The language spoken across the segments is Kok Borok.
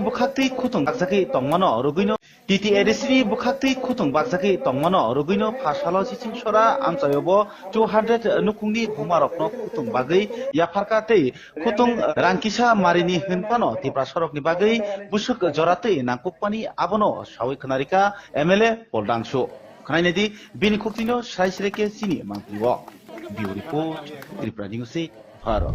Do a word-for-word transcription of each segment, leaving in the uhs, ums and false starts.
bwkhaktwi khutung bakjagwi tongmano rwgwino, T T A D C ni bwkhaktwi khutung bakjagwi tongmano rwgwino pha salo Chichingsora amchaio bo two hundred nukungni bumarokno khutung bagwi yapharkha tei khutung rang kisa marini hwnphano Tiprasorokni bagwi bwswk joratwi nangkukmani abono sawi khwnarikha M L A Paul Dangsu. Khwnainadi bini khuktwino srai srai khe chini mantrio. Bureau Report, Tripura News, Bharat.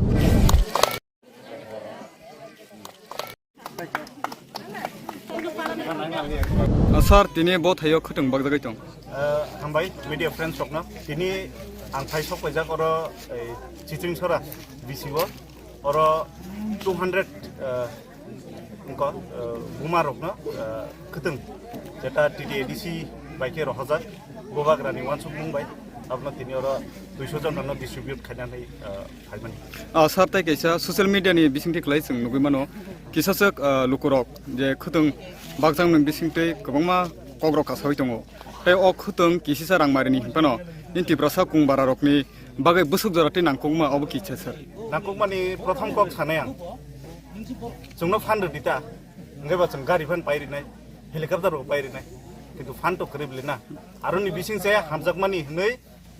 Ah, sir, tini bo thaio khutung bakjagwi tong. Ah, hambai media friends rokno. Tini ang phai sok paijak oro, ei, Chichingsora B C O. Oro two hundred, ah, wngkha, ah, buma rokno, ah, khutung, jeta T T A D C bai khe rohorjak, bubagrani uansukmung bai, abono tini oro duiso jon rokno distribute khainani, ah, phaimani. Ah, sir, tei kaisa social media ni bisingtwi kwlai chwng nugwi mano, kisa swk, ah, lukurok je khutung bakjakmani bisingtwi kwbangma kokrok kasawi tongo. Tei o khutung kisisa rangmarini hinphano nini Tiprasa kung bararokni bagwi bwswk jora tei nangkukma obo kisa sir. Nangkukmani prothom kok sanai ang. Chwngno phan rwdi ta. Hwnkhe ba chwng gari phan pai rinai, helicopter bo pai rinai. Kintu phan to kwrwi bwle na. Aroni bising se hamjakmani hwnwi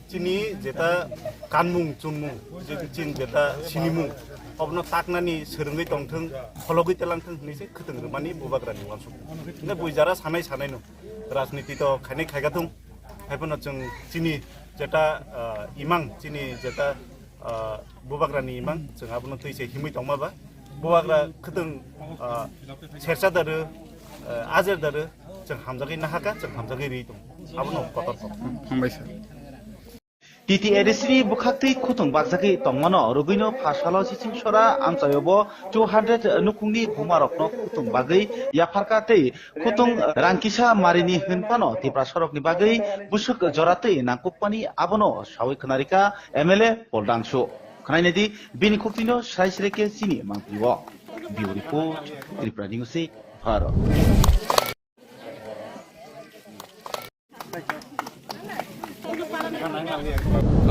chini jeta kanmung chunmung, je chin jeta sinimung, obono taknani swrwngwi tongthwng, khologwi telangthwng hwnwi se khutung rwmani bubagrani uansuk. Hwnkhe bui jara sanai sanai no. Rajniti to khainai khaika thung. Haiphano chwng chini jeta, ah, imang, chini jeta, ah, bubagrani imang, chwng abono twi se himwi tongma ba. Bubagra khutung, ah, sersa daru, ah, ajer daru, chwng hamjagwi nahaka, chwng hamjagwi ri tong. Abono kotor kok. Hambai sir. T T A D C ni bwkhaktwi khutung bakjagwi tongmano rwgwino pha salo Chichingsora amchaio bo two hundred nukungni bumarokno khutung bagwi yapharkha tei khutung rang kisa marini hwnphano Tiprasorokni bagwi bwswk joratwi nangkukmani abono sawi khwnarikha M L A Paul Dangsu. Khwnainadi bini khuktwino srai srai khe chini mantrio. Bureau Report, Tripura News, Bharat.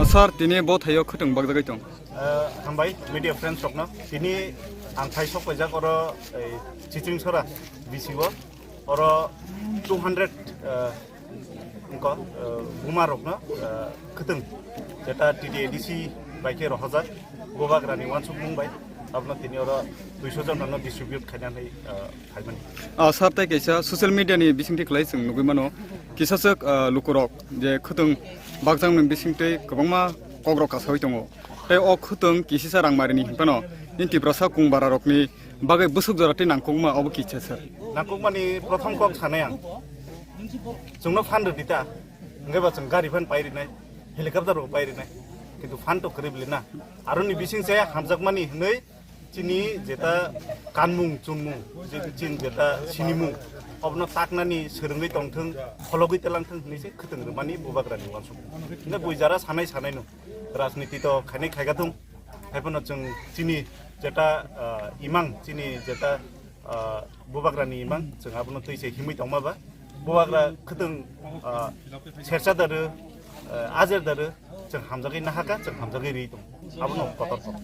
Ah, sir, tini bo thaio khutung bakjagwi tong. Ah, hambai media friends rokno. Tini ang phai sok paijak oro, ei, Chichingsora B C O. Oro two hundred, ah, wngkha, ah, buma rokno, ah, khutung, jeta T T A D C bai khe rohorjak, bubagrani uansukmung bai, abono tini oro duiso jon rokno distribute khainani, ah, phaimani. Ah, sir, tei kaisa social media ni bisingtwi kwlai chwng nugwi mano, kisa swk, ah, lukurok je khutung bakjakmani bisingtwi kwbangma kokrok kasawi tongo. Tei o khutung kisisa rangmarini hinphano nini Tiprasa kung bararokni bagwi bwswk jora tei nangkukma obo kisa sir. Nangkukmani prothom kok sanai ang. Chwngno phan rwdi ta. Hwnkhe ba chwng gari phan pai rinai, helicopter bo pai rinai. Kintu phan to kwrwi bwle na. Aroni bising se hamjakmani hwnwi chini jeta kanmung chunmung, je chin jeta sinimung, obono taknani swrwngwi tongthwng, khologwi telangthwng hwnwi se khutung rwmani bubagrani uansuk. Hwnkhe bui jara sanai sanai no. Rajniti to khainai khaika thung. Haiphano chwng chini jeta, ah, imang, chini jeta, ah, bubagrani imang, chwng abono twi se himwi tongma ba. Bubagra khutung, ah, sersa daru, ah, ajer daru, chwng hamjagwi nahaka, chwng hamjagwi ri tong. Abono kotor kok.